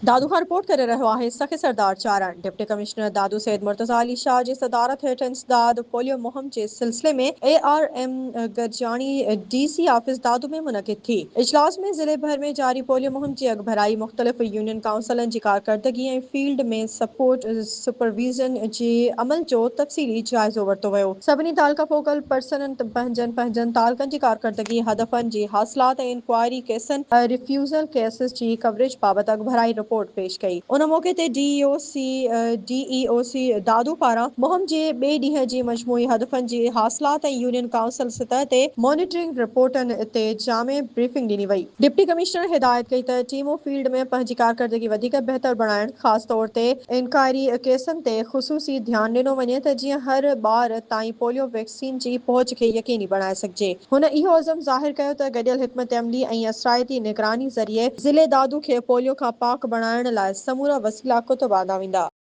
دادو کان رپورٽ ڪري رهيو آهي سخي سردار چارڻ، ڊپٽي ڪمشنر دادو سيد مرتضيٰ علي شاهه جي صدارت هيٺ انسداد پوليو مهم جي سلسلي ۾ اي آر ايم گڏجاڻي ڊي سي آفيس دادو ۾ منعقد ٿي. اجلاس ۾ ضلعي ڀر ۾ جاري پوليو مهم جي اڳڀرائي، مختلف يونين ڪائونسلن جي ڪارڪردگي ۽ فيلڊ ۾ سپورٽ سپرويزن جي عمل جو تفصيلي جائزو ورتو ويو. سڀني تعلقه فوڪل پرسنن پنهنجن پنهنجن تعلقن جي ڪارڪردگي، هدفن جي حاصلات ۽ انڪوائري ڪيسن، ريفيوزل ڪيسز جي ڪوريج بابت اڳڀرائي رپورٽ پيش ڪئي. ان موقعي تي D E O C, DEOC، Dadu پاران مهم جي ٻئي ڏينهن جي مجموعي هدفن جي حاصلات ۽ يونين ڪائونسل سطح تي مانيٽرنگ رپورٽن تي جامع بريفنگ ڏني وئي. ڊپٽي ڪمشنر هدايت ڪئي ته ٽيمون فيلڊ ۾ پنهنجي ڪارڪردگي وڌيڪ بهتر بڻائڻ، خاص طور تي انڪوائري ڪيسن تي خصوصي ڌيان ڏنو وڃي ته جيئن هر ٻار تائين پوليو ويڪسين جي پهچ کي يقيني بڻائي سگهجي. هن اهو عزم ظاهر ڪيو ته گڏيل حڪمت عملي ۽ اثرائتي نگراني ذريعي ضلعي دادو کي پوليو کان پاڪ بڻائڻ لاء سمورا وسيلا ڪتب آندا ويندا.